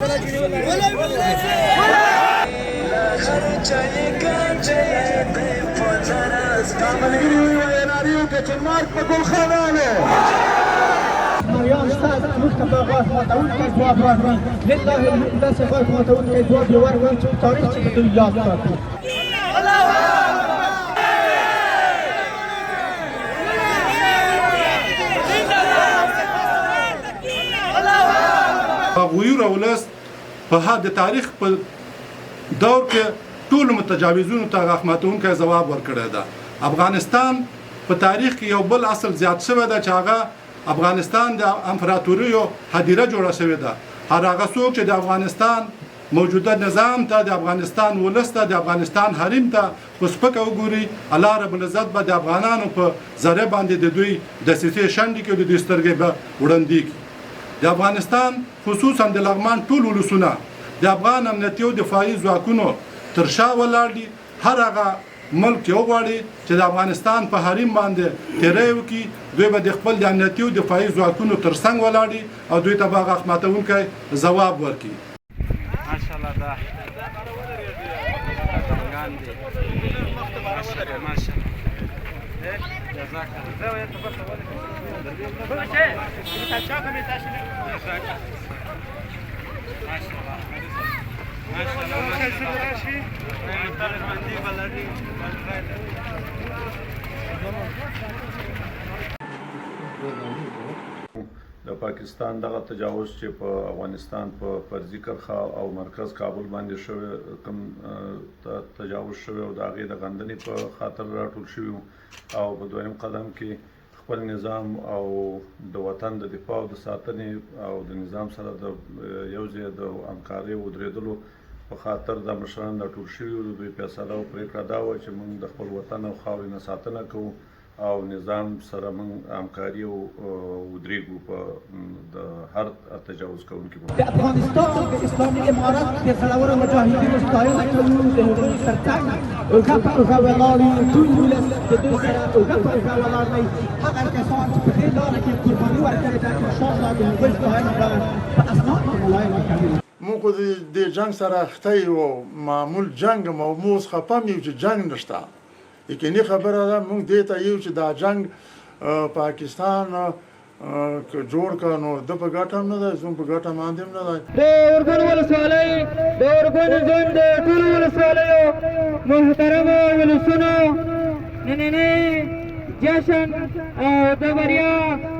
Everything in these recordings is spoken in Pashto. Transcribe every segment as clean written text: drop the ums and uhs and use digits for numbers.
مریان شته موږ ته په غاښ ماتوونکی ځواب ورکړي. لله الحمد، داسې غاښ ماتوونکی ځواب یې ورکړ چې په تاریخ کې به دوی یاد ساتي. غیور ولس په د تاریخ په دور کې ټولو متجاوزونو ته غاښ ماتوونکی ځواب ورکړی ده. افغانستان په تاریخ کې یو بل اصل زیات شوی ده چې هغه افغانستان د امپراتوریو هدیره جوړه شوې ده. هر هغه څوک چې د افغانستان موجوده نظام ته، د افغانستان ولس ته، د افغانستان حریم ته په سپکه وګوري، الله رب العزت به د افغانانو په ذریعه باندې د دوی دسیسې شنډې کړي او د دوی سترګې به وړندې کړي. د افغانستان خصوصا د لغمان ټول ولسونه د افغان امنیتي او دفاعي ځواکونو تر شا ولاړ دي. هر هغه ملک چې وغواړي چې د افغانستان په حریم باندې تیری وکړي، دوی به د خپل د امنیتي او دفاعي ځواکونو تر څنګ ولاړ دي او دوی ته به غاښ ماتوونکی ځواب ورکړي. ماشاءالله دا پتنګان دي، ماشاءالله ماشاءالله. جزاک الله. د پاکستان دغه تجاوز چې په افغانستان په فرضي کرښه او مرکز کابل باندې شوی، کوم تجاوز شوی او د هغې د غندنې په خاطر راټول شوي، او په دویم قدم کې خپل نظام او د وطن د دفاع او د ساتنې او د نظام سره د یو ځای د همکارۍ او درېدلو په خاطر دا مشران راټول شوي وو. د دوی فیصله او پرېکړه دا وه چې موږ د خپل وطن او خاورې نه ساتنه کوو او نظام سره موږ همکاري او ودرېږو په د هر تجاوز کوونکي. د افغانستان د اسلامي امارت د زړورو مجاهدینو ستاینه کوو، د هغوی ترڅنګ اوږه په اوږه ولاړ یو. ټول ولس د دوی سره اوږه په اوږه ولاړ دی. هغه کسان چې په دې لاره کې قرباني ورکړې ده، انشاءالله د هغوی ستاینه به په اسمان کې ملایکې کوي. موږ خو د جنګ سره اخته یو، معمول جنګ مو، موږ اوس خفه هم یو چې جنګ نشته. یقیني خبره ده، موږ دې ته یو چې دا جنګ پاکستان که جوړ کړ نو د په ګټه هم نه دی، زموږ په ګټه باندې هم نه دی. د ارګون ولسوالۍ، د ارګون زون د ټولو ولسوالیو محترمو ولسونو، نننۍ جشن او د بریا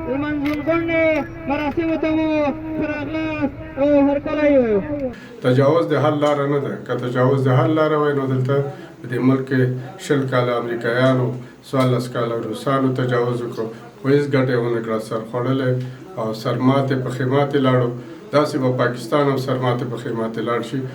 لمانځغونډې مراسمو ته مو ښه راغلاست او هرکلی وایو. تجاوز د حل لاره نه ده. که تجاوز د حل لاره وای، نو دلته په دې ملک کې 20 کاله امریکایانو، 14 کاله روسانو تجاوز وکړو، خو هېڅ ګټه یې ونه کړه، سر خوړلی او سرماتې پښې ماتې لاړو. داسې به پاکستان هم سرماتې پښې ماتې لاړ شي.